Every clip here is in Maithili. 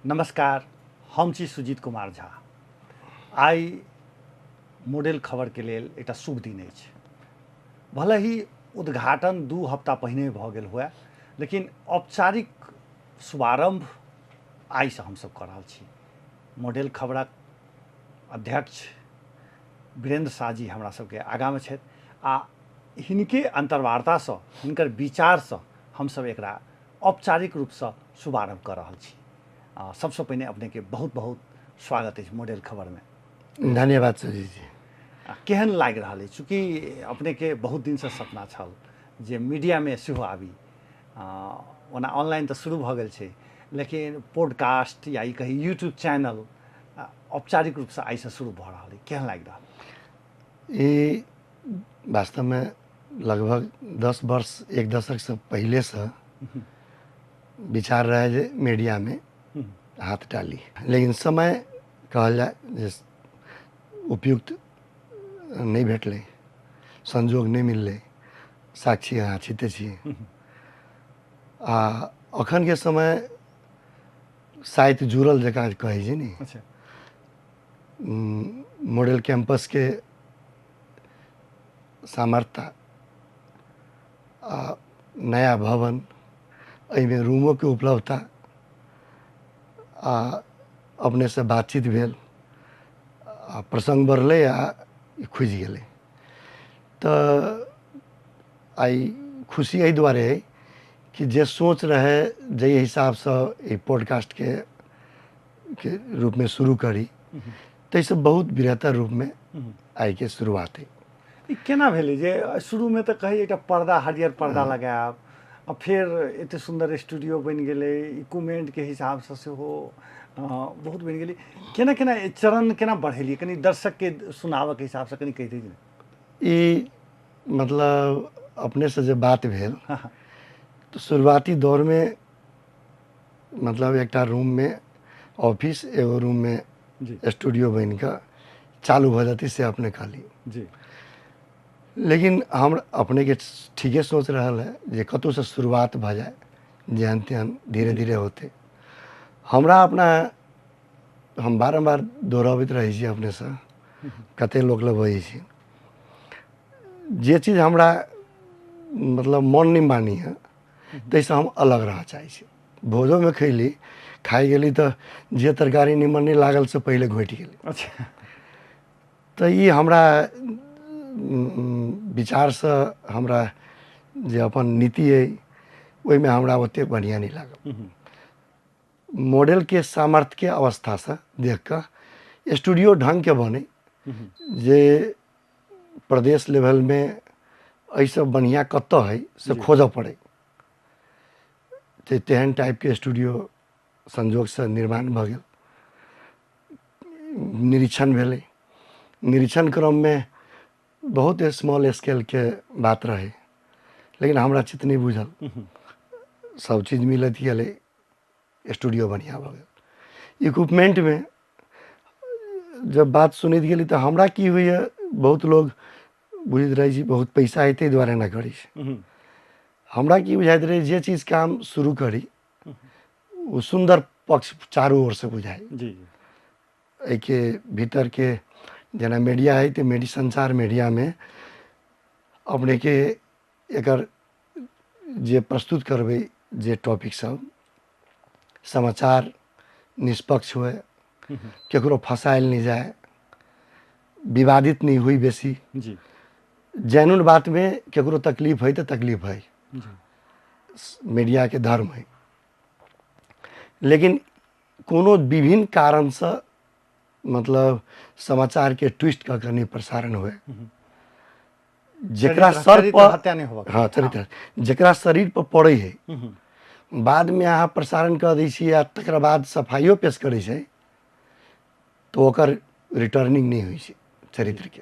नमस्कार, हम छी सुजीत कुमार झा। आइ मॉडल खबरके लेल एकटा शुभ दिन अछि। भले ही उद्घाटन 2 हफ्ता पहिने भऽ गेल हुए, लेकिन औपचारिक शुभारम्भ आइसँ हमसभ कऽ रहल छी। मॉडल खबरक अध्यक्ष वीरेंद्र शाह जी हमरा सबके आगाँमे छथि आ हिनके अन्तर्वार्तासँ, हिनकर विचारसँ हमसभ एकरा औपचारिक रूपसँ शुभारम्भ कऽ रहल छी। सबसँ पहिने अपनेके बहुत बहुत स्वागत अछि मॉडल खबरमे। धन्यवाद सुजीत जी। केहन लागि रहल अछि? चूँकि अपनेके बहुत दिनसँ सपना छल जे मीडियामे सेहो आबी, ओना ऑनलाइन तऽ शुरू भऽ गेल छै, लेकिन पॉडकास्ट या ई कही यूट्यूब चैनल औपचारिक रूपसँ आइसँ शुरू भऽ रहल अछि, केहन लागि रहल? ई वास्तवमे लगभग 10 वर्ष 1 दशकसँ पहिलेसँ विचार रहै जे मीडियामे हाथ डाली, लेकिन समय कहल जाय जे उपयुक्त नहि भेटलै, संजोग नहि मिललै। साक्षी अहाँ छिते छी। आ अखनके समय साइत जुड़ल जकाँ कहै छै ने। मॉडल कैंपसके सामर्थ्य आ नया भवन, एहिमे रूमोके उपलब्धता आ अपनेसँ बातचीत भेल आ प्रसङ्ग बढ़लै आ ई खुजि गेलै। तऽ आइ खुशी एहि दुआरे अइ कि जे सोच रहै, जाहि हिसाबसँ एहि पॉडकास्टके के रूपमे शुरू करी, ताहिसँ बहुत बृहत्तर रूपमे आइके शुरुआत अइ। ई केना भेलै जे शुरूमे तऽ कहै एकटा पर्दा, हरियर पर्दा लगायब, आ फेर एते सुन्दर स्टूडियो बनि गेलै, इक्विपमेंटके हिसाबसँ सेहो बहुत बनि गेलै। केना केना चरण केना बढ़ेलियै, कनि दर्शकके सुनाबऽके हिसाबसँ कनि कहि दिअ ने। ई मतलब अपनेसँ जे बात भेल तऽ शुरुआती दौरमे मतलब एकटा रूममे ऑफिस, एगो रूममे स्टूडियो बनि कऽ चालू भऽ जेतै से अपने कहली। लेकिन हम अपनेके ठीके सोच रहल है जे कतहुसँ शुरुआत भऽ जाय, जेहन तेहन धीरे धीरे होतै। हमरा अपना हम बारम्बार दोहरबैत रहै छी अपनेसँ, कते लोक लग बजै छी, जे चीज हमरा मतलब मन नहि मानैए ताहिसँ हम अलग रहऽ चाहै छी। भोजोमे खैली, खाइ गेली तऽ जे तरकारी निमन नहि लागल से पहिले घोटि गेली। तऽ ई हमरा विचारसँ हमरा जे अपन नीति अइ ओहिमे हमरा ओतेक बढ़िआँ नहि लागल। मॉडलके सामर्थ्यके अवस्थासँ देख कऽ स्टूडियो ढङ्गके बनै जे प्रदेश लेवलमे एहिसँ बढ़िआँ कतऽ हइ से खोजऽ पड़ै, तऽ तेहन टाइपके स्टूडियो संजोगसँ निर्माण भऽ गेल। निरीक्षण भेलै, निरीक्षण क्रममे बहुत स्मॉल स्केलके बात रहै, लेकिन हमरा चित्त नहि बुझल, सब चीज मिलैत गेलै, स्टूडियो बढ़िआँ भऽ गेल। इक्विपमेंटमे जब बात सुनैत गेली तऽ हमरा की होइए, बहुत लोग बुझैत रहै छी बहुत पैसा है ताहि दुआरे एना करै छै। हमरा की बुझाइत रहै, जे चीज काम शुरू करी ओ सुन्दर पक्ष चारू ओरसँ बुझाइ। एहिके भीतरके जेना मीडिया है तऽ मीडिया संचार मीडियामे अपनेके एकर जे प्रस्तुत करबै जे टॉपिक सब, समाचार निष्पक्ष हुए, केकरो फसायल नहि जाय, विवादित नहि हुई बेसी, जेन्युन बातमे केकरो तकलीफ है तऽ तकलीफ है, मीडियाके धर्म है। लेकिन कोनो विभिन्न कारणसँ मतलब समाचारके ट्विस्ट कऽ कऽ नहि प्रसारण हुए, जेकरा सर पर हत्या नहीं होगा। हाँ, चरित्र जेकरा शरीर पर पड़े है, बादमे अहाँ प्रसारण कऽ दै छी आ तकरा बाद सफाइयो पेश करै छै तऽ ओकर रिटर्निंग नहि होइ छै चरित्रके।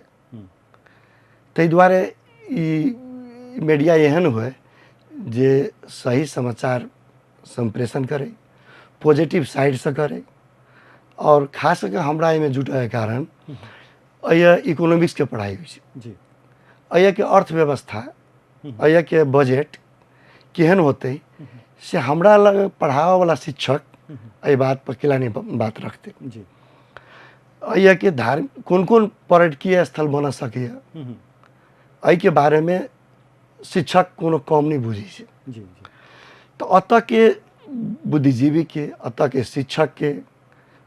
ताहि दुआरे ई मीडिया एहन हुए जे सही समाचार सम्प्रेषण करै, पॉजिटिव साइडसँ करै। आओर खास कऽ हमरा एहिमे जुटैके कारण एहि इकोनॉमिक्सके पढ़ाइ होइ छै। एहिके अर्थव्यवस्था, एहिके बजट केहन होतै से हमरा लग पढ़ाबऽवला शिक्षक एहि बात पर केला नहि बात रखतै। एहिके धार्मिक कोन कोन पर्यटकीय स्थल बना सकैए एहिके बारेमे शिक्षक कोनो कम नहि बुझै छै। तऽ एतऽके बुद्धिजीवीके, एतऽके शिक्षकके,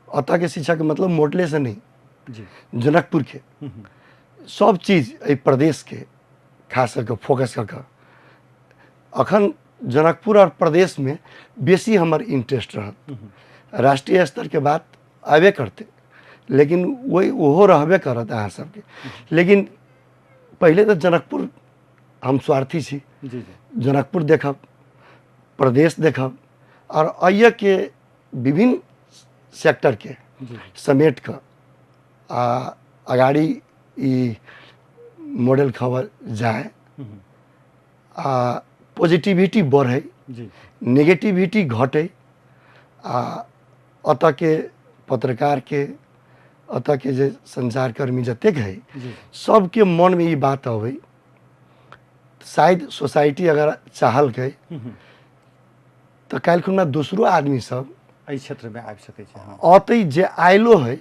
एतऽके शिक्षकके मतलब मोडलेसँ नहि, जनकपुरके सब चीज एहि प्रदेशके खास कऽ कऽ फोकस कऽ कऽ अखन जनकपुर आओर प्रदेशमे बेसी हमर इंटरेस्ट रहत। राष्ट्रीय स्तरके बात अयबे करतै, लेकिन ओहि ओहो रहबे करत अहाँ सबके, लेकिन पहिले तऽ जनकपुर, हम स्वार्थी छी, जनकपुर देखब, प्रदेश देखब आओर एहिके विभिन्न सेक्टरके समेट कऽ आ अगाडि ई मॉडल खबर जाए आ पॉजिटिविटी बढ़ै, नेगेटिविटी घटै आ एतऽके पत्रकारके, एतऽके जे संचारकर्मी जतेक है सबके मनमे ई बात अबै, शायद सोसाइटी अगर चाहलकै तऽ काल्हि खुना दोसरो आदमी सब एहि क्षेत्रमे आबि सकै छै। हँ, अतै जे आयलो है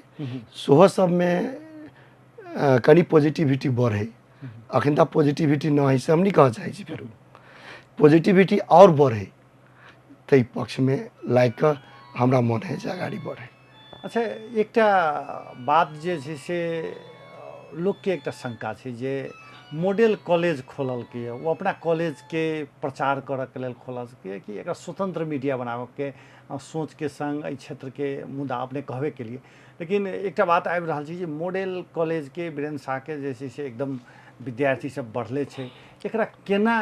सेहो सबमे कनि पॉजिटिविटी बढ़ै। अखन तऽ पॉजिटिविटी न है से हम नहि कहऽ चाहै छी, फेरो पॉजिटिविटी आओर बढ़ै ताहि पक्षमे लागि कऽ हमरा मन है जे अगाडि बढ़ै। अच्छा, एकटा बात जे छै से लोकके एकटा शङ्का छै जे मॉडल कॉलेज खोललकै ओ अपना कॉलेजके प्रचार करऽके लेल खोललकै कि एकरा स्वतंत्र मीडिया बनाबऽके सोचके सङ्ग एहि क्षेत्रके मुद्दा अपने कहबे केलिए, लेकिन एकटा बात आबि रहल छै जे मॉडल कॉलेजके वीरेन्द्र शाहके जे छै से एकदम विद्यार्थी सब बढ़ले छै, एकरा केना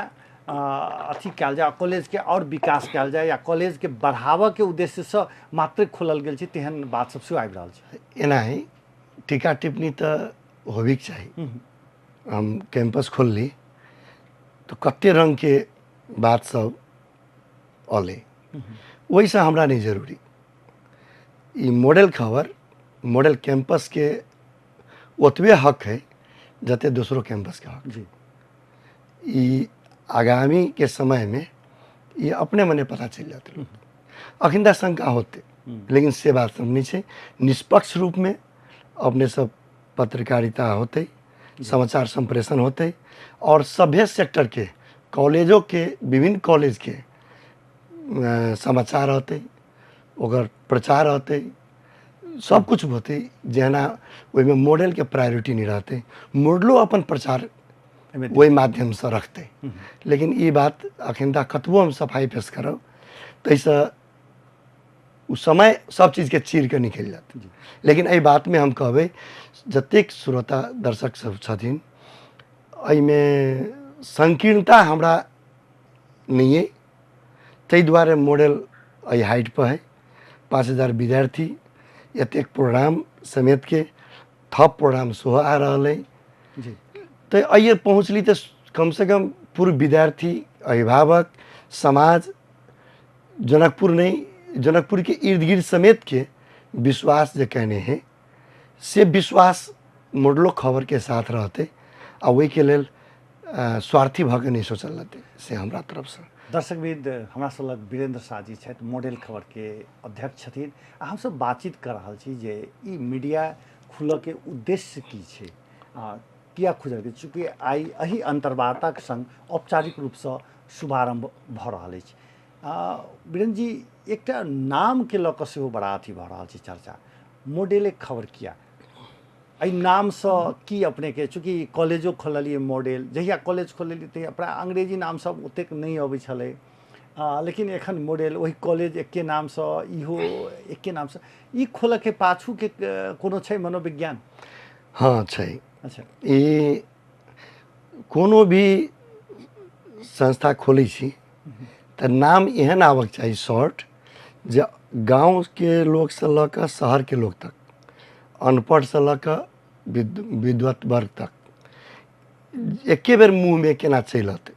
अथी कयल जाय, कॉलेजके आओर विकास कयल जाय या कॉलेजके बढ़ाबऽके उद्देश्यसँ मात्र खोलल गेल छै, तेहन बात सब सेहो आबि रहल छै। एनाही टीका टिप्पणी तऽ होबेके चाही। हम कैंपस खोलली तऽ कते रङ्गके बात सब अलै, ओहिसँ हमरा नहि जरूरी। ई मॉडल खबर मॉडल कैंपसके ओतबे हक है जते दोसरो कैंपसके हक। ई आगामीके समयमे ई अपने मने पता चलि जाते। अखन तक शंका होते, लेकिन से बात सब नहि छै। निष्पक्ष रूपमे अपने सब पत्रकारिता होते, समाचार संप्रेषण होते और सभे सेक्टर के कॉलेजों के विभिन्न कॉलेज के समाचार होते, ओकर प्रचार होते, सब कुछ होते। जेना ओहिमे मॉडल के प्रायोरिटी नहीं रहते, मॉडलो अपन प्रचार ओहि माध्यमसँ रखतै। लेकिन ई बात अखन तक कतबो हम सफाइ पेश करब ताहिसँ ओ समय सब चीजके चीर कऽ निकलि जायत। लेकिन एहि बातमे हम कहबै जतेक श्रोता दर्शक सब छथिन एहिमे संकीर्णता हमरा नहि अइ, ताहि दुआरे मॉडल एहि हाइटपर है। 5000 विद्यार्थी, एतेक प्रोग्राम समेतके थप प्रोग्राम सेहो आ रहल अइ। तऽ एहि पहुँचली तऽ कमसँ कम पूर्व विद्यार्थी, अभिभावक, समाज, जनकपुर नहि जनकपुरके इर्द गिर्द समेतके विश्वास जे कयने है से विश्वास मॉडलो खबरके साथ रहतै आ ओहिके लेल स्वार्थी भऽ कऽ नहि सोचल रहतै, से हमरा तरफसँ। दर्शकवृन्द, हमरा सब लग वीरेन्द्र शाह जी छथि, मॉडल खबरके अध्यक्ष छथिन आ हमसब बातचीत कऽ रहल छी जे ई मीडिया खुलऽके उद्देश्य की छै, किया खुजल गेल। चूँकि आइ एहि अन्तर्वार्ताके सङ्ग औपचारिक रूपसँ शुभारम्भ भऽ रहल अछि। वीरेन्द्र जी, एकटा नामके लऽ कऽ सेहो बड़ा अथी भऽ रहल छै चर्चा, मॉडले खबर किया, एहि नामसँ की अपनेके, चूँकि कॉलेजो खोललियै मॉडल, जहिया कॉलेज खोललियै तहिया प्रायः अंग्रेजी नाम सब ओतेक नहि अबै छलै, लेकिन एखन मॉडल ओहि कॉलेज एके नामसँ, इहो एके नामसँ, ई खोलऽके पाछूके कोनो छै मनोविज्ञान? हँ छै। अच्छा। ई कोनो भी संस्था खोलै छी तऽ नाम एहन आबऽके चाही शॉर्ट जे गाँवके लोकसँ लऽ कऽ शहरके लोक तक, अनपढ़सँ लऽ कऽ विद्वत वर्ग तक एके बेर मुँहमे केना चलि अतै।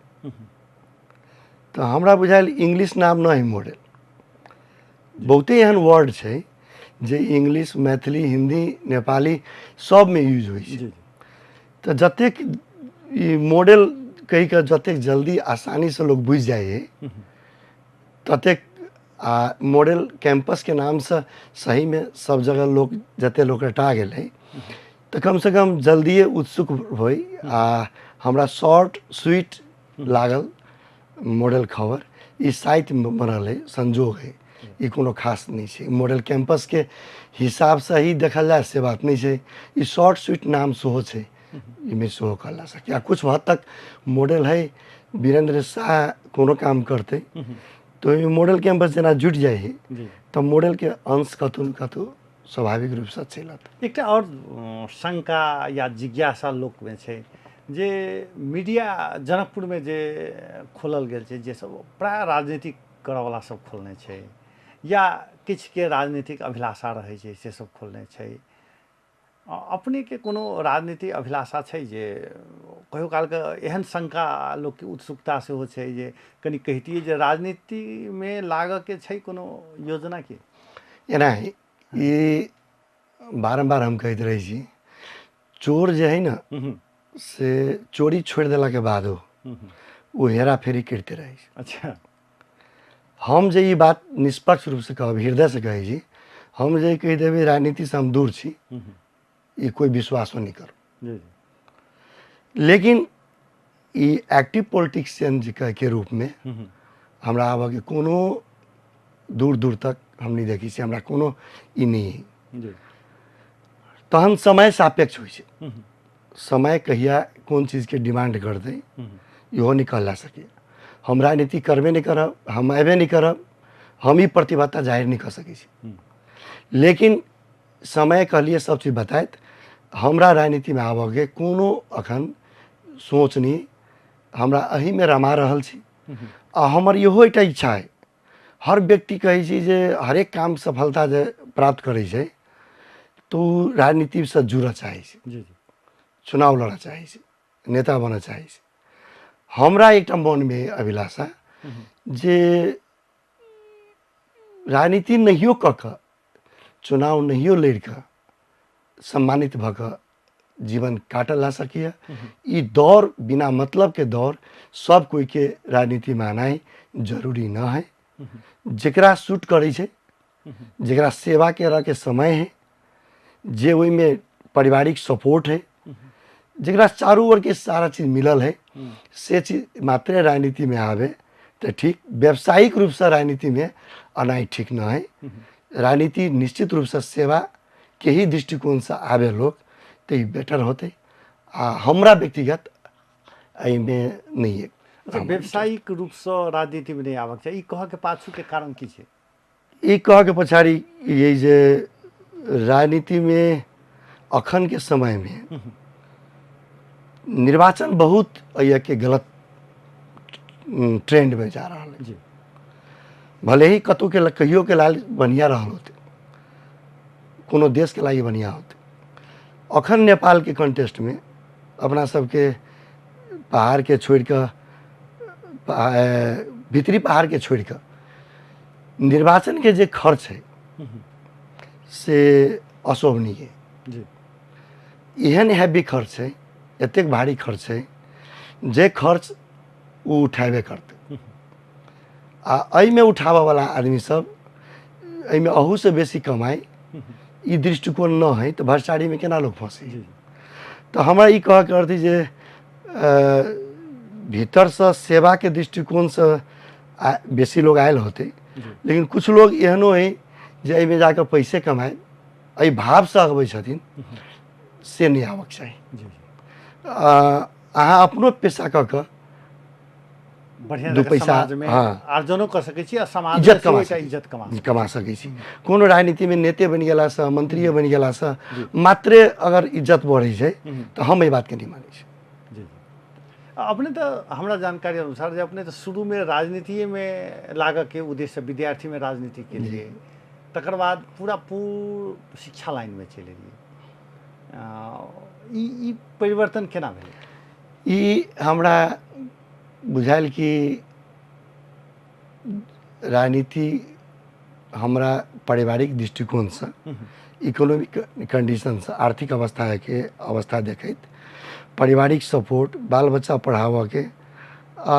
तऽ हमरा बुझायल इंग्लिश नाम नहि मॉडल, बहुते एहन वर्ड छै जे इंग्लिश, मैथिली, हिन्दी, नेपाली सबमे यूज होइ छै। तऽ जतेक ई मॉडल कहि कऽ जतेक जल्दी आसानीसँ लोक बुझि जाइ है ततेक आ मॉडल कैंपसके नामसँ सहीमे सब जगह लोक जते लोक रटा गेलै तऽ कमसँ कम जल्दिए उत्सुक होइ। आ हमरा शॉर्ट स्वीट लागल मॉडल खबर, ई साइटमे बनल है, संजोग है, ई कोनो खास नहि छै। मॉडल कैंपसके हिसाबसँ ही देखल जाय से बात नहि छै, ई शॉर्ट स्वीट नाम सेहो छै, एहिमे सेहो कहल जा सकैए। आ किछु हद तक मॉडल है, वीरेंद्र शाह कोनो काम करतै तऽ ओहिमे मॉडल कैंपस जेना जुटि जाइ है तऽ मॉडलके अंश कतहु ने कतहु स्वाभाविक रूपसँ चलि अतै। एकटा आओर शंका या जिज्ञासा लोकमे छै जे मीडिया जनकपुरमे जे खोलल गेल छै, जे सब प्रायः राजनीतिक करऽवला सब खोलने छै या किछुके राजनीतिक अभिलाषा रहै छै से सब खोलने छै, अपनेके कोनो राजनीतिक अभिलाषा छै जे कहियो कालके एहन शंका लोकके उत्सुकता सेहो छै जे कनि कहितियै जे राजनीतिमे लागऽके छै कोनो योजना की? एना है, ई बारम्बार हम कहैत रहै छी, चोर जे है ने से चोरी छोड़ि देलाके बादो ओ हेराफेरी करिते रहै छै। हम जे ई बात निष्पक्ष रूपसँ कहब, हृदयसँ कहै छी, हम जे कहि देबै राजनीतिसँ हम दूर छी, ई कोइ विश्वासो नहि करू। लेकिन ई एक्टिव पॉलिटिशियन जे के रूपमे हमरा आबऽके कोनो दूर दूर तक हम नहि देखै छी, हमरा कोनो ई नहि है। तहन समय सापेक्ष होइ छै, समय कहिया कोन चीजके डिमांड करतै इहो नहि कहल जा सकैए। हम राजनीति करबे नहि करब, हम अयबे नहि करब, हम ई प्रतिबद्धता जाहिर नहि कऽ सकै छी। लेकिन समय कहलिए सब चीज बतायत, हमरा राजनीतिमे आबऽके कोनो अखन सोच नहि, हमरा एहिमे रमा रहल छी। आ हमर इहो एकटा इच्छा अइ, हर व्यक्ति कहै छै जे हरेक काम सफलता जे प्राप्त करै छै तऽ ओ राजनीतिसँ जुड़ऽ चाहै छै, चुनाव लड़ऽ चाहै छै, नेता बनऽ चाहै छै। हमरा एकटा मनमे अभिलाषा जे राजनीति नहियो कऽ कऽ, चुनाव नहियो लड़ि कऽ सम्मानित भऽ कऽ जीवन काटल जा सकैए। ई दौड़ बिना मतलबके दौड़ सब कोइके राजनीतिमे आनाइ जरूरी न है। जकरा सूट करै छै, जकरा सेवा करऽके समय है, जे ओहिमे पारिवारिक सपोर्ट है, जकरा चारू ओरके सारा चीज मिलल है, से चीज मात्रे राजनीतिमे आबे तऽ ठीक। व्यावसायिक रूपसँ राजनीतिमे अनाइ ठीक न है। राजनीति निश्चित रूपसँ सेवाके ही दृष्टिकोणसँ आबे लोक तऽ ई बेटर होतै। आ हमरा व्यक्तिगत एहिमे नहि अइ। अच्छा, व्यावसायिक रूपसँ राजनीतिमे नहि आबऽके चाही, ई कहऽके पाछूके कारण की छै? ई कहऽके पछाड़ी यही जे राजनीतिमे अखनके समयमे निर्वाचन बहुत एहिके गलत ट्रेंडमे जा रहल है। भले ही कतहुके कहियोके लाल बढ़िआँ रहल होतै, कोनो देशके लागि बढ़िआँ होतै, अखन नेपालके कॉन्टेस्टमे अपना सबके पहाड़के छोड़िकऽ, भीतरी पहाड़के छोड़िकऽ निर्वाचनके जे खर्च है से अशोभनीय। एहन हैवी खर्च है, एतेक भारी खर्च है जे खर्च ओ उठेबे करतै। आ एहिमे उठाबऽवला आदमी सब एहिमे अहूसँ बेसी कमाइ, ई दृष्टिकोण न है तऽ भ्रष्टाचारीमे केना लोक फँसै? तऽ हमरा ई कहऽके अर्थ जे भीतरसँ सेवाके दृष्टिकोणसँ बेसी लोग आयल होतै, लेकिन किछु लोग एहनो है जे एहिमे जाकऽ पैसे कमाए एहि भावसँ अबै छथिन, से नहि आबऽके चाही। अहाँ अपनो पेशा कऽ कऽ बढ़िया दू पैसा समाजमे आर्जनो कऽ सकै छी आ समाज इज्जत कमा सकै, इज्जत कमा कमा सकै छी। कोनो राजनीतिमे नेते बनि गेलासँ, मंत्रिए बनि गेलासँ मात्रे अगर इज्जत बढ़ै छै तऽ हम एहि बातके नहि मानै छी। जी। अपने तऽ हमरा जानकारी अनुसार जे अपने तऽ शुरूमे राजनीतिएमे लागऽके उद्देश्य विद्यार्थीमे राजनीति केलिए, तकर बाद पूरा पूर शिक्षा लाइनमे चलि एलिए। ई परिवर्तन केना भेलै? ई हमरा बुझायल कि राजनीति हमरा पारिवारिक दृष्टिकोणसँ, इकोनॉमिक कंडीशनसँ, आर्थिक अवस्थाके अवस्था देखैत, पारिवारिक सपोर्ट, बाल बच्चा पढ़ाबऽके, आ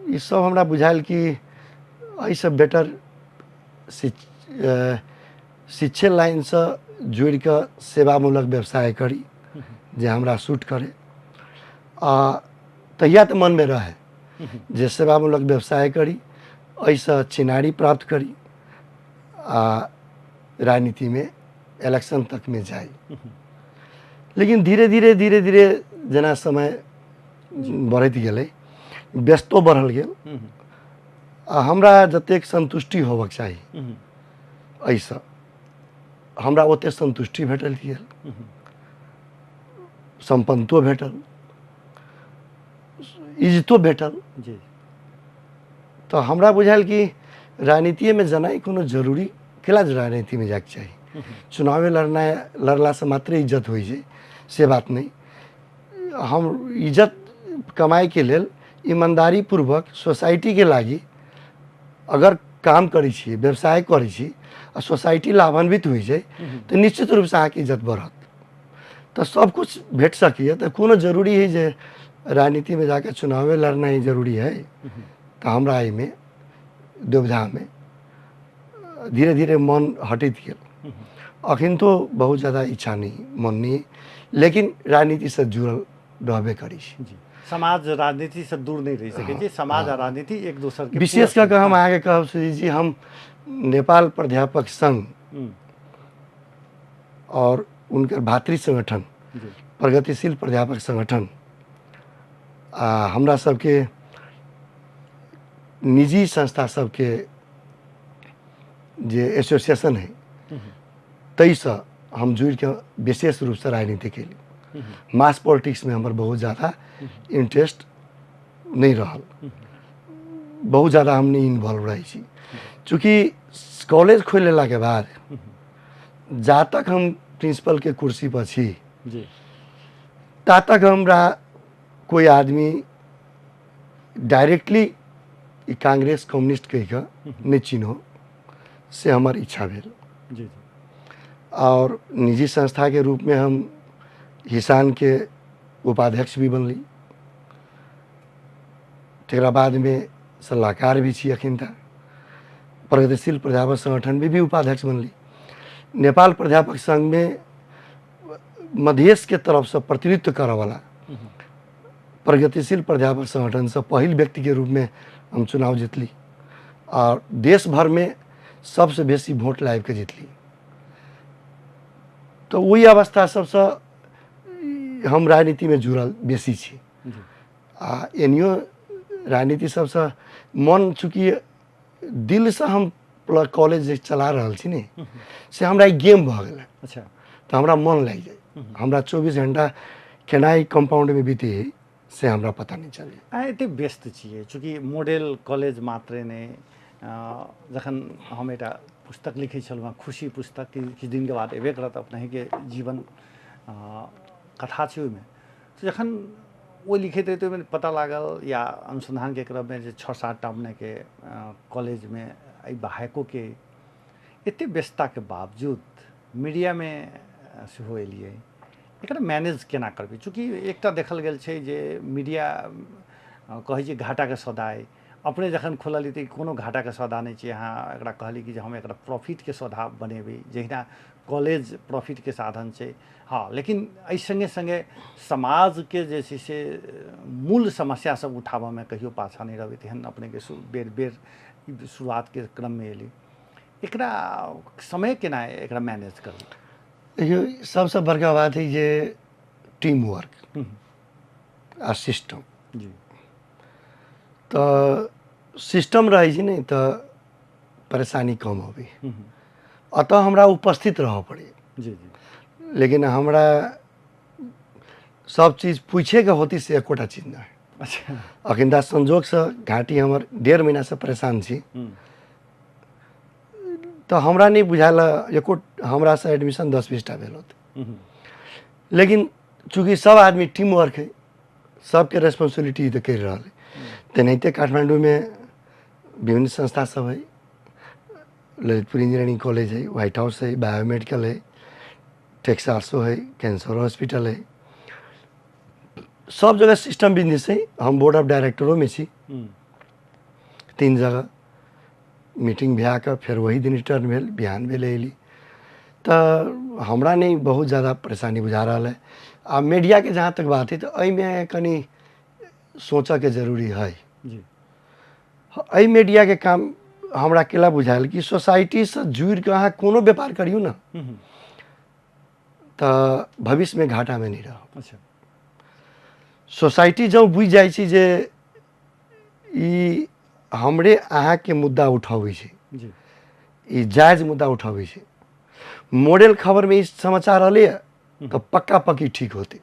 ई सब हमरा बुझायल कि एहिसँ बेटर शिक्षे लाइनसँ जुड़ि कऽ सेवामूलक व्यवसाय करी जे हमरा सूट करै। आ तहिया तऽ मनमे रहै जे सेवामूलक व्यवसाय करी, एहिसँ चिनारी प्राप्त करी आ राजनीतिमे इलेक्शन तकमे जाइ। लेकिन धीरे धीरे धीरे धीरे जेना समय बढ़ैत गेलै, व्यस्तो बढ़ल गेल आ हमरा जतेक सन्तुष्टि होबक चाही एहिसँ हमरा ओतेक सन्तुष्टि भेटल गेल, सम्पन्नतो भेटल, इज्जतो भेटल। तऽ हमरा बुझायल कि राजनीतिएमे जेनाइ कोनो जरूरी केला, राजनीतिमे जाइके चाही। चुनावे लड़नाइ लड़लासँ मात्रे इज्जत होइ छै से बात नहि। हम इज्जत कमाइके लेल ईमानदारीपूर्वक सोसाइटीके लागि अगर काम करै छी, व्यवसाय करै छी आ सोसाइटी लाभान्वित होइ छै तऽ निश्चित रूपसँ अहाँके इज्जत बढ़त। तऽ सब कुछ भेट सकैए। तऽ कोनो जरूरी है जे राजनीतिमे जाके चुनावे लड़नाइ जरूरी है? तऽ हमरा एहिमे दुविधामे धीरे धीरे मन हटैत गेल। अखन तो बहुत ज़्यादा इच्छा नहीं, मन नहीं, लेकिन राजनीतिसँ जुड़ल रहबे करै छी। जी, समाज राजनीति से दूर नहीं रहि सकै छै। समाज आ राजनीति एक दोसर के विशेष कऽ कऽ हम अहाँके कहब सुजीत जी, हम नेपाल प्राध्यापक संघ और उनकर भातृ संगठन प्रगतिशील प्राध्यापक संगठन आ हमरा सबके निजी संस्था सबके जे एसोसिएशन है ताहिसँ हम जुड़िके विशेष रूपसँ राजनीति केली। मास पॉलिटिक्समे हमर बहुत ज़्यादा इंटरेस्ट नहि रहल, बहुत ज़्यादा हम नहि इन्वॉल्व रहै छी। चूँकि कॉलेज खोलि लेलाके बाद जा तक हम प्रिंसिपलके कुर्सी पर छी ता तक हमरा कोई आदमी डायरेक्टली ई कांग्रेस कम्युनिस्ट कहि कऽ नहि चिन्हो, से हमर इच्छा भेल। जी जी और निजी संस्था के रूप में हम हिसान के उपाध्यक्ष भी बनली, तकरा बादमे सलाहकार भी छी। अखन तक प्रगतिशील प्राध्यापक संगठन में भी उपाध्यक्ष बनली। नेपाल प्राध्यापक संघ में मधेश के तरफसँ प्रतिनिधित्व करऽवला प्रगतिशील प्राध्यापक संगठनसँ पहिल व्यक्तिके रूपमे हम चुनाव जितली आओर देश भरिमे सबसँ बेसी वोट लाबिके जितली। तऽ ओहि अवस्था सबसँ हम राजनीतिमे जुड़ल बेसी छी आ एनियो राजनीति सबसँ मन, चूँकि दिलसँ हम कॉलेज जे चला रहल छी ने से हमरा ई गेम भऽ गेल। तऽ हमरा मन लागि जाइ, हमरा 24 घंटा केना ई कम्पाउंडमे बीते से हमरा पता नहि चलै। अहाँ एते व्यस्त छियै, चूँकि मॉडल कॉलेज मात्रे नहि, जखन हम एकटा पुस्तक लिखै छलहुँ हँ, खुशी पुस्तक, किछु दिनके बाद एबे करत, अपनहिके जीवन कथा छै ओहिमे। तऽ जखन ओ लिखैत रही तऽ ओहिमे पता लागल या अनुसन्धानके क्रममे जे 6-7 टा अपनेके कॉलेजमे एहि बाहेकोके एते व्यस्तताके बावजूद मीडियामे सेहो एलियै, एकरा मैनेज केना करबै? चूँकि एकटा देखल गेल छै जे मीडिया कहै छै घाटाके सौदा अइ, अपने जखन खोललियै तऽ कोनो घाटाके सौदा नहि छै। अहाँ एकरा कहलियै कि जे हम एकरा प्रॉफिटके सौदा बनेबै, जहिना कॉलेज प्रॉफिटके साधन छै। हँ, लेकिन एहि सङ्गे सङ्गे समाजके जे छै से मूल समस्या सब उठाबऽमे कहियो पाछाँ नहि रहबै, तेहन अपनेके बेर बेर शुरुआतके क्रममे एलै। एकरा समय केना एकरा मैनेज करबै? देखियौ, सबसँ बड़का बात है जे टीम वर्क आ सिस्टम। तऽ सिस्टम रहै छै ने तऽ परेशानी कम अबै। अतः हमरा उपस्थित रहऽ पड़ै। जी जी लेकिन हमरा सब चीज पूछेके होती से एकोटा चीज नहि। अखन तऽ संजोगसँ घाटी हमर 1.5 महीनासँ परेशान छी, तऽ हमरा नहि बुझायल एको हमरासँ एडमिशन 10-20 टा भेल होतै। लेकिन चूँकि सब आदमी टीम वर्क है, सबके रेस्पॉन्सिबिलिटी तऽ करि रहल है। तेनाहिते काठमाण्डूमे विभिन्न संस्था सब है, ललितपुर इंजीनियरिंग कॉलेज है, व्हाइट हाउस है, बायोमेडिकल है, टेक्सासो है, कैंसर हॉस्पिटल है, सब जगह सिस्टम बिजनेस है। हम बोर्ड ऑफ डायरेक्टरोमे छी 3 जगह। मीटिंग भए कऽ फेर ओही दिन रिटर्न भेल, बिहान भेल अयली। तऽ हमरा नहि बहुत जादा परेशानी बुझा रहल है। आ मीडियाके जहाँ तक बात है तऽ एहिमे कनि सोचऽके जरूरी है। एहि मीडियाके काम हमरा केला बुझायल कि सोसाइटीसँ जुड़ि कऽ अहाँ कोनो व्यापार करियौ ने तऽ भविष्यमे घाटामे नहि रहब। सोसाइटी जँ बुझि जाइ छै जे ई हमरे अहाँके मुद्दा उठबै छै, ई जायज मुद्दा उठबै छै, मॉडल खबरमे ई समाचार रहलैए तऽ पक्का पक्की ठीक होतै।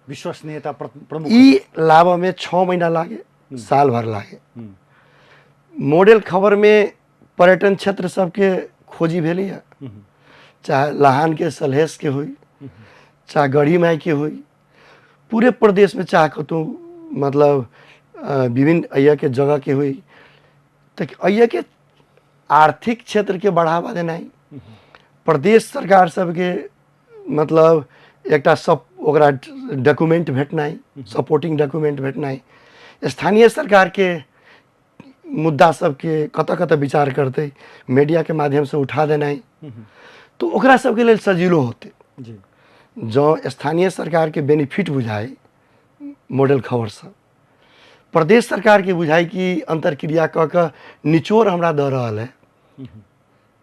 विश्वसनीयता प्रमुख। ई लाबऽमे 6 महीना लागे, साल भर लागे। मॉडल खबरमे पर्यटन क्षेत्र सबके खोजी भेलैए, चाहे लहानके सलहेशके होइ, चाहे गढ़ी माइके होइ, पूरे प्रदेशमे चाहे कतहु मतलब विभिन्न एहिके जगहके होइ, तऽ एहिके आर्थिक क्षेत्रके बढ़ावा देनाइ, प्रदेश सरकार सबके मतलब एकटा सब ओकरा डॉक्यूमेंट भेटनाइ, सपोर्टिंग डॉक्यूमेंट भेटनाइ, स्थानीय सरकारके मुद्दा सबके कतऽ कतऽ विचार करतै मीडियाके माध्यमसँ उठा देनाइ, तऽ ओकरा सबके लेल सजीलो होतै। जँ स्थानीय सरकारके बेनिफिट बुझाइ मॉडल खबरसँ, प्रदेश सरकारके बुझाइ कि अन्तर्क्रिया कऽ कऽ निचोड़ हमरा दऽ रहल है,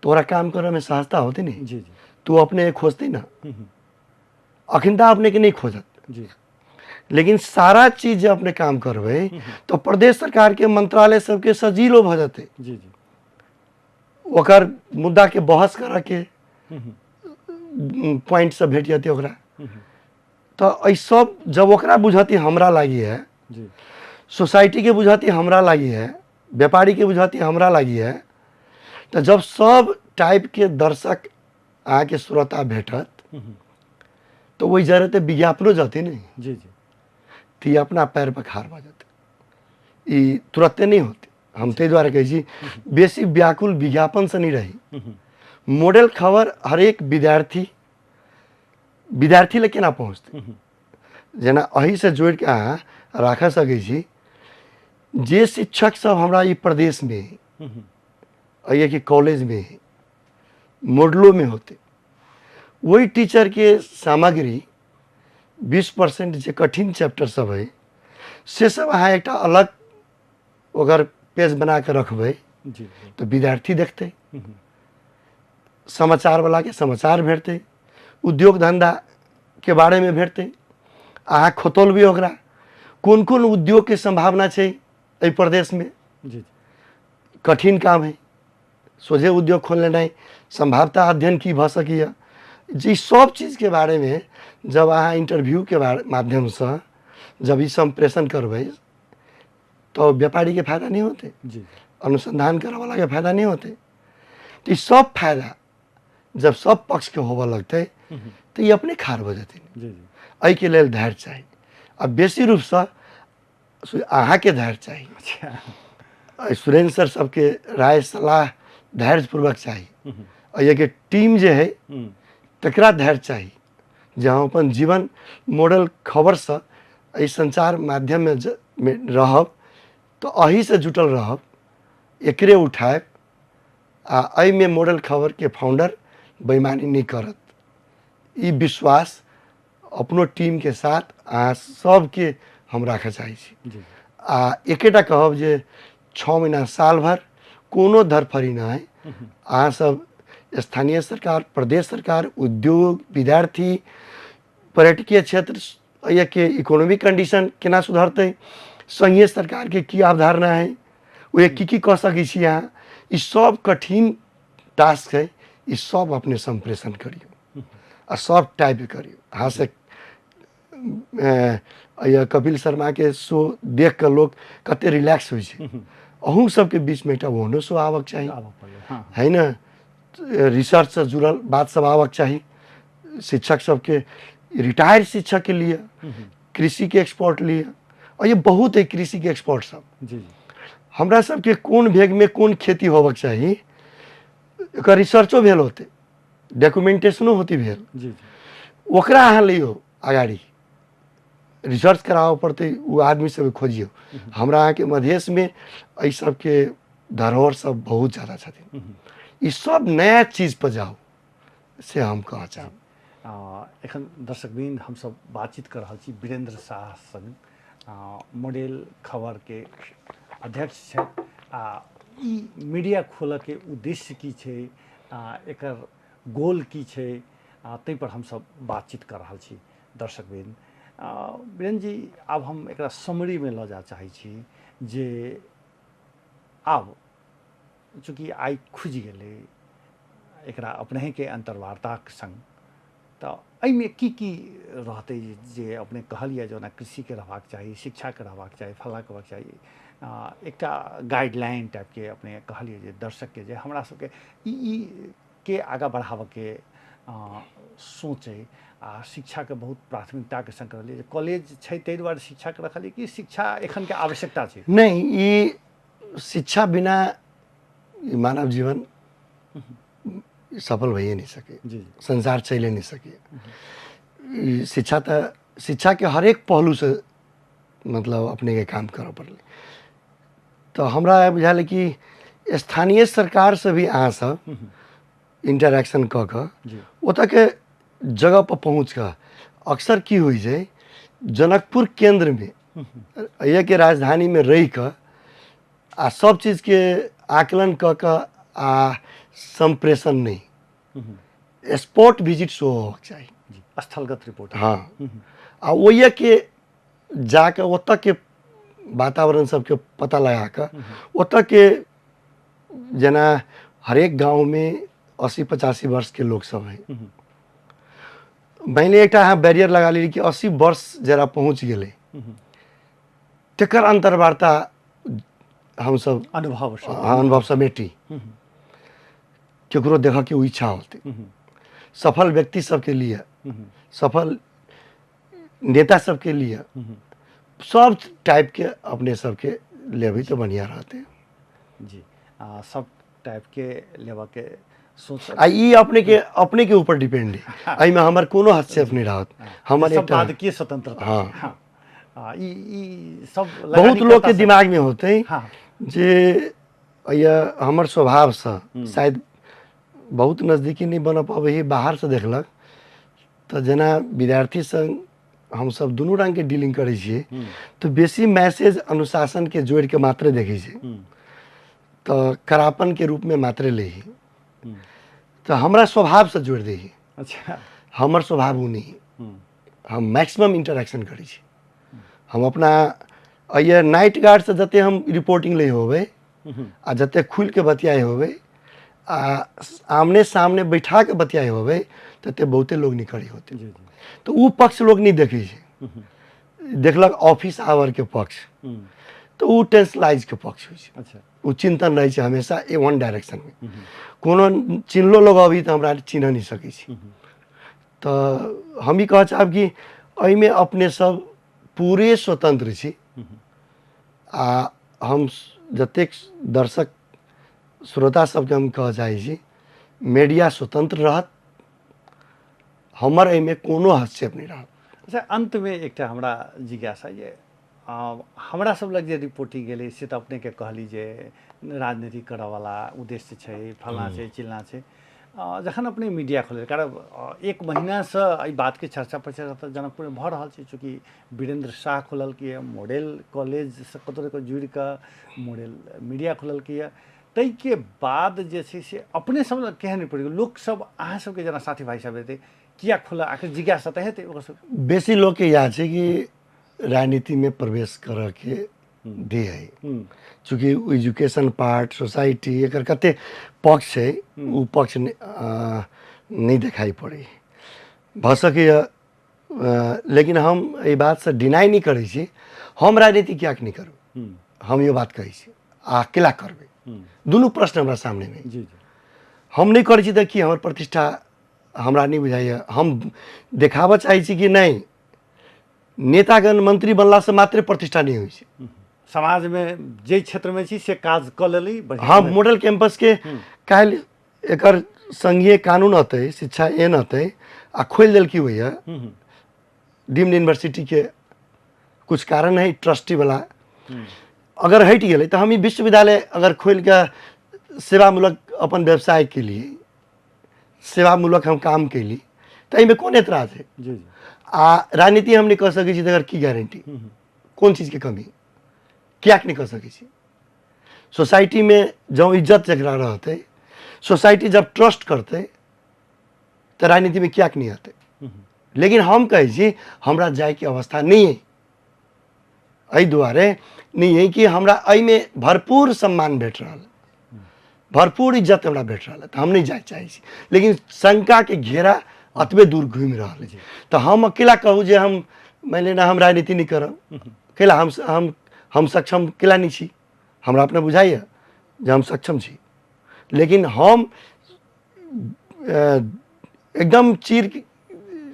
तो ओकरा काम करऽमे सहजता होतै ने। तू अपने खोजतै ने, अखन तऽ अपनेके नहि खोजत। लेकिन सारा चीज जे अपने काम करबै तऽ प्रदेश सरकारके मंत्रालय सबके सजीलो भऽ जेतै। ओकर मुद्दाके बहस करऽके पॉइंट सब भेट जेतै ओकरा। तऽ एहि सब जब ओकरा बुझती हमरा लागी है, सोसाइटीके बुझती हमरा लागी है, व्यापारीके बुझती हमरा लागी है, तऽ जब सब टाइपके दर्शक अहाँके श्रोता भेटत तऽ ओहि जरे तऽ विज्ञापनो जतै ने। तऽ ई अपना पैर पर खाड़ भऽ जेतै, ई तुरते नहि होतै। हम ताहि दुआरे कहै छी बेसी व्याकुल विज्ञापनसँ नहि रही। मॉडल खबर हरेक विद्यार्थी विद्यार्थी लग केना पहुँचतै, जेना एहिसँ जोड़िके अहाँ राखऽ सकै छी जे शिक्षक सब हमरा ई प्रदेशमे एहिके कॉलेजमे मॉडलोमे होतै, ओहि टीचरके सामग्री 20% जे कठिन चैप्टर सब है से सब अहाँ एकटा अलग ओकर पेज बना कऽ रखबै तऽ विद्यार्थी देखतै, समाचारवलाके समाचार भेटतै, उद्योग धन्धाके बारेमे भेटतै। अहाँ खोतलबै ओकरा कोन कोन उद्योगके सम्भावना छै एहि प्रदेशमे। कठिन काम है सोझे उद्योग खोल लेनाइ, सम्भावता अध्ययन की भऽ सकैए, जे सब चीजके बारेमे जब अहाँ इंटरव्यूके माध्यमसँ जब ई सम्प्रेषण करबै तऽ व्यापारीके फायदा नहि होतै, अनुसंधान करऽवलाके फायदा नहि होतै। तऽ ई सब फायदा जब सब पक्षके होबऽ लगतै तऽ ई अपने खाड़ भऽ जेतै। एहिके लेल धैर्य चाही, आ बेसी रूपसँ अहाँके धैर्य चाही। सुरेन्द्र सर सबके राय सलाह धैर्यपूर्वक चाही, एहिके टीम जे है तकरा धैर्य चाही जे हम अपन जीवन मॉडल खबरसँ एहि संचार माध्यममे रहब तऽ एहिसँ जुटल रहब, एकरे उठायब, आ एहिमे मॉडल खबरके फाउंडर बेईमानी नहि करत, ई विश्वास अपनो टीमके साथ अहाँ सबके हम राखऽ चाहै छी। आ एकेटा कहब जे 6 महीना साल भर कोनो धरफड़ी नहि, अहाँ सब स्थानीय सरकार, प्रदेश सरकार, उद्योग, विद्यार्थी, पर्यटकीय क्षेत्र के इकोनॉमिक कंडीशन केना सुधरतै, संघीय सरकारके की अवधारणा है, ओहि की की कऽ सकै छी अहाँ, ई सब कठिन टास्क है, ई सब अपने सम्प्रेषण करियौ आ सब टाइप करियौ। अहाँ से कपिल शर्माके शो देख कऽ लोक कते रिलैक्स होइ छै, अहूँ सबके बीचमे एकटा ओहनो शो आबक चाही, है ने? रिसर्चसँ जुड़ल बात सब आबक चाही, शिक्षक सबके, रिटायर्ड शिक्षकके लिए, कृषिके एक्सपर्ट लिए, और ये बहुत है कृषिके एक्सपर्ट सब। हमरा सबके कोन भेगमे कोन खेती होबक चाही एकर रिसर्चो भेल होतै, डॉक्यूमेंटेशनो होती भेल, ओकरा अहाँ लियौ अगाडि, रिसर्च कराबऽ पड़तै, ओ आदमी सबके खोजियौ। हमरा अहाँके मधेशमे एहि सबके धरोहर सब बहुत ज़्यादा छथिन। ई सब नया चीज पर जाउ से हम कहऽ चाहब। एखन दर्शकवृन्द हमसब बातचीत कऽ रहल छी वीरेंद्र शाह संग, मॉडल खबरके अध्यक्ष छथि आ ई मीडिया खोलऽके उद्देश्य की छै, एकर गोल की छै, ताहि पर हमसब बातचीत कऽ रहल छी। दर्शकवृन्द, वीरेंद्र जी, आब हम एकरा समरीमे लऽ जा चाहै छी जे आब चूँकि आइ खुजि गेलै एकरा अपनहिके अन्तर्वार्ताक सङ्ग, तऽ एहिमे की की रहतै जे अपने कहलियै जे ओना कृषिके रहबाक चाही, शिक्षाके रहबाक चाही, फल्लाँके रहबाक चाही, एकटा गाइडलाइन टाइपके अपने कहलियै जे दर्शकके जे हमरा सबके ई के आगाँ बढ़ाबऽके सोच अइ आ शिक्षाके बहुत प्राथमिकताके सङ्ग रहलियै जे कॉलेज छै ताहि दुआरे शिक्षाके रखलियै कि शिक्षा एखनके आवश्यकता छै? नहि, ई शिक्षा बिना मानव जीवन सफल भइए नहि सकै, संसार चलि नहि सकै। ई शिक्षा तऽ शिक्षाके हरेक पहलूसँ मतलब अपनेके काम करऽ पड़लै। तऽ हमरा बुझायल कि स्थानीय सरकारसँ भी अहाँ सब इंटरेक्शन कऽ कऽ ओतऽके जगहपर पहुँच कऽ अक्सर की होइ छै, जनकपुर केन्द्रमे एहिके राजधानीमे रहि कऽ आ सब चीजके आकलन कऽ कऽ आ सम्प्रेषण नहि, स्पॉट विजिट सेहो होबाक चाही, स्थलगत रिपोर्ट। हँ, आ ओहिके जाकऽ ओतऽके वातावरण सबके पता लगा कऽ ओतऽके जेना हरेक गाँवमे 80-85 वर्षके लोक सब है, मानि लिअ एकटा अहाँ बैरियर लगा लेली कि 80 वर्ष जरा पहुँच गेलै तकर अन्तर्वार्ता हमसब अनुभव, अनुभव समेटी, केकरो देखऽके ओ इच्छा होतै, सफल व्यक्ति सबके लिए, सफल नेता सबके लिए, सब टाइपके अपने सबके लेबै तऽ बढ़िआँ रहतै। जी, सब टाइपके लेबऽके सोच आ ई अपने के ऊपर डिपेंड है, एहिमे हमर कोनो हस्तक्षेप नहि रहत। हमर सम्पादकीय स्वतंत्रता। हाँ। ई सब बहुत लोकके दिमागमे होतै जे हमर स्वभावसँ शायद बहुत नजदीकी नहि बन पबै है, बाहरसँ देखलक तऽ जेना विद्यार्थी संग हमसब दुनू रङ्गके डीलिंग करै छियै तऽ बेसी मैसेज अनुशासनके जोड़िके मात्रे देखै छै, तऽ कड़ापनके रूपमे मात्रे लै है, तऽ हमरा स्वभावसँ जोड़ि दै है। अच्छा, हमर स्वभाव ओ नहि, हम मैक्सिमम इंटरेक्शन करै छी। हम अपना एहि नाइट गार्डसँ जते हम रिपोर्टिंग लै होबै आ जते खुलिके बतियाइ होबै आ आमने सामने बैठा के बतियाइ होबै तते बहुते लोग नहि करै होते, तऽ ओ पक्ष लोग नहि देखै छै, देखलक ऑफिस आवरके पक्ष, तऽ ओ टेंसलाइजके पक्ष होइ छै। अच्छा, ओ चिन्तन रहै छै हमेशा ए वन डायरेक्शनमे। कोनो चिन्हलो लोग अभी तऽ हमरा चिन्ह नहि सकै छै। तऽ हम ई कहऽ चाहब कि एहिमे अपने सब पूरे स्वतंत्र छी आ हम जतेक दर्शक श्रोता सबके हम कहऽ चाहै छी, मीडिया स्वतंत्र रहत, हमर एहिमे कोनो हस्तक्षेप नहि रहत। अच्छा, अन्तमे एकटा हमरा जिज्ञासा जे हमरा सब लग जे रिपोर्टिंग गेलै से तऽ अपनेके कहली जे राजनीति करऽवला उद्देश्य छै, फल्लाँ छै, चिल्लाँ छै। जखन अपने मीडिया खोललै, कारण एक महीनासँ एहि बातके चर्चा प्रचार तऽ जनकपुरमे भऽ रहल छै, चूँकि वीरेंद्र शाह खोललकै, मॉडल कॉलेजसँ कतहु जुड़ि कऽ मॉडल मीडिया खोललकै, ताहिके बाद जे छै से अपने सब लग केहन रिपोर्ट लोकसब अहाँ सबके जेना साथी भाइ सब हेतै, किया खोलल, आखिर जिज्ञासा तऽ हेतै ओकर सब? बेसी लोकके इएह छै कि राजनीतिमे प्रवेश करऽके ध्येय है, चूँकि एजुकेशन पार्ट, सोसाइटी, एकर कते पक्ष छै, ओ पक्ष नहि देखाइ पड़ै भऽ सकैए, लेकिन हम एहि बातसँ डिनाइ नहि करै छी। हम राजनीति किएक नहि करू, हम ई बात कहै छी आ केला करबै, दुनू प्रश्न हमरा सामनेमे। हम नहि करै छी तऽ की हमर प्रतिष्ठा हमरा नहि बुझाइए। हम देखाबऽ चाहै छी कि नहि, नेतागण मंत्री बनलासँ मात्रे प्रतिष्ठा नहि होइ छै। समाजमे जाहि क्षेत्रमे छी से काज कऽ लेली। हँ, मॉडल कैंपसके काल्हि एकर संघीय कानून अतै, शिक्षा एहन अतै आ खोलि देलकी होइए डीम्ड यूनिवर्सिटीके कुछ कारण है ट्रस्टी वाला, अगर हटि गेलै तऽ हम ई विश्वविद्यालय अगर खोलि कऽ सेवामूलक अपन व्यवसाय केलियै, सेवामूलक हम काम केली, तऽ एहिमे कोन एतराज है? जी जी। आ राजनीति हम नहि कऽ सकै छी तकर की गारंटी? कोन चीजके कमी? किएक नहि कऽ सकै छी? सोसाइटीमे जँ इज्जत जकरा रहतै, सोसाइटी जब ट्रस्ट करतै, तऽ राजनीतिमे किएक नहि हेतै? लेकिन हम कहै छी, हमरा जायके अवस्था नहि अइ। एहि दुआरे नहि अइ कि हमरा एहिमे भरपूर सम्मान भेट रहल, भरपूर इज्जत हमरा भेट रहल है, तऽ हम नहि जाय चाहै छी। लेकिन शंकाके घेरा अतबे दूर घुमि रहल अछि, तऽ हम अकेला कहू जे हम मानि लिअ ने हम राजनीति नहि करब, कैला हम सक्षम कैला नहि छी? हमरा अपना बुझाइए जे हम सक्षम छी, लेकिन हम एकदम चीर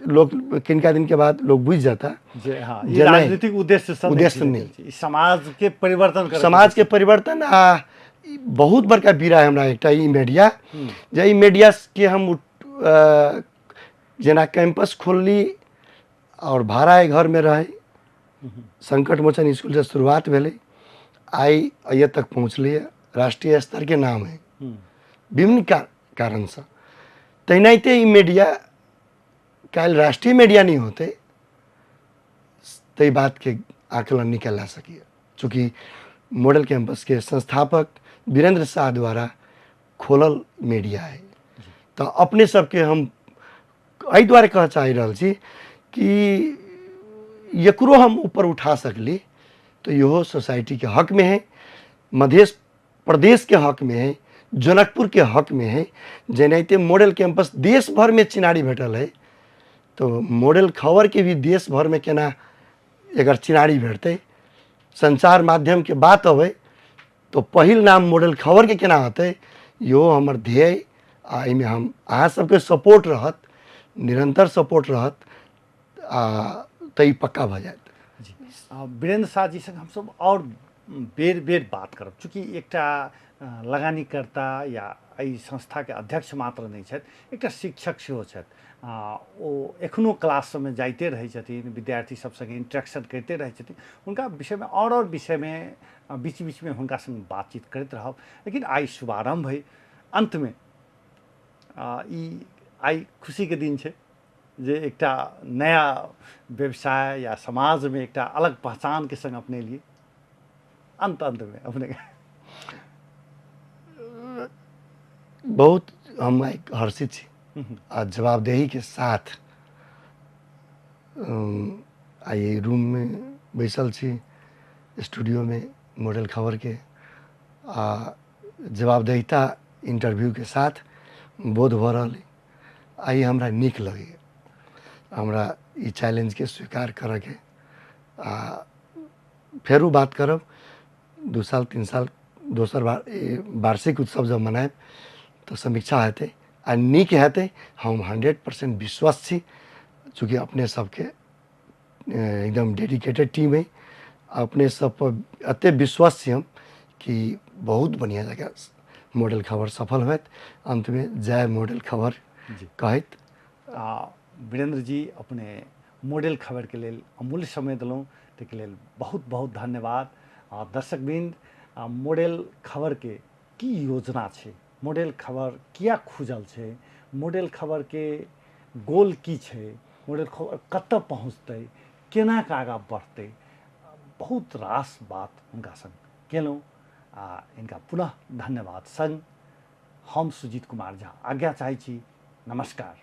लोक किनका दिनके बाद लोग बुझि जाता जे हाँ, ई जे नहि, राजनीतिक उद्देश्य से उद्देश्य नहि। ई समाज के परिवर्तन करे, समाज के परिवर्तन। आ ई बहुत बड़का बीड़ा है हमरा एकटा ई मीडिया, जे ई मीडिया के हम जेना कैंपस खोलली और भाड़ा घर में रहे, संकट मोचन स्कूल से शुरुआत भेलै, आइ एतऽ तक पहुँचलियै, राष्ट्रीय स्तर के नाम है विभिन्न कारणसँ। तेनाहिते ई मीडिया काल्हि राष्ट्रीय मीडिया नहि होतै, ताहि बातके आकलन निकालि ला सकैए। चूँकि मॉडल कैंपसके संस्थापक वीरेंद्र शाह द्वारा खोलल मीडिया है, तऽ अपने सबके हम एहि दुआरे कहऽ चाहि रहल छी कि एकरो हम ऊपर उठा सकली तऽ इहो सोसाइटीके हकमे है, मधेश प्रदेशके हकमे है, जनकपुरके हकमे है। जेनाहिते मॉडल कैंपस देश भरमे चिनारी भेटल है, तो मॉडल खबरके भी देश भरमे केना एकर चिनारी भेटतै? संचार माध्यमके बात अबै तो पहिल नाम मॉडल खबरके केना होतै? इहो हमर ध्येय। आ एहिमे हम अहाँ सबके सपोर्ट रहत, निरन्तर सपोर्ट रहत, आ तऽ ई पक्का भऽ जायत। जी, वीरेंद्र शाह जी संग हमसब आओर बेर बेर बात करब, चूँकि एकटा लगानीकर्ता या एहि संस्थाके अध्यक्ष मात्र नहि छथि, एकटा शिक्षक सेहो छथि। ओ एखनो क्लास सबमे जाइते रहै छथिन, विद्यार्थी सब संगे इंटरेक्शन करिते रहै छथिन। हुनका विषयमे आओर आओर विषयमे बीच बीचमे हुनका संग बातचीत करैत रहब, लेकिन आइ शुभारम्भ है। अन्तमे ई आइ खुशीके दिन छै जे एकटा नया व्यवसाय या समाजमे एकटा अलग पहचानके संग अपने लिए अंत अंतमे अपने बहुत हम आइ हर्षित छी आ जवाबदेहीके साथ आइ रूममे बैसल छी, स्टूडियोमे मॉडल खबरके, आ जवाबदेहिता इंटरव्यूके साथ बोध भऽ रहल अइ। आइ हमरा नीक लगैए, हमरा ई चैलेंजके स्वीकार करऽके। आ फेरो बात करब 2 साल 3 साल, दोसर बार वार्षिक उत्सव जब मनायब तऽ समीक्षा हेतै आ नीक हेतै, हम 100% विश्वस्त छी। चूँकि अपने सबके एकदम डेडिकेटेड टीम अइ, अपने सब पर एते विश्वस्त छी हम कि बहुत बढ़िआँ जकाँ मॉडल खबर सफल होयत। अन्तमे जय मॉडल खबर कहैत। आ वीरेंद्र जी, अपने मॉडल खबरके लेल अमूल्य समय देलहुँ, ताहिके लेल बहुत बहुत धन्यवाद। आ दर्शकवृंद, मॉडल खबरके की योजना छै, मॉडल खबर किया खुजल छै, मॉडल खबरके गोल की छै, मॉडल खबर कतऽ पहुँचतै, केना कऽ आगाँ बढ़तै, बहुत रास बात हुनका संग केलहुँ। आ हिनका पुनः धन्यवाद संग हम सुजीत कुमार झा आज्ञा चाहै छी। नमस्कार।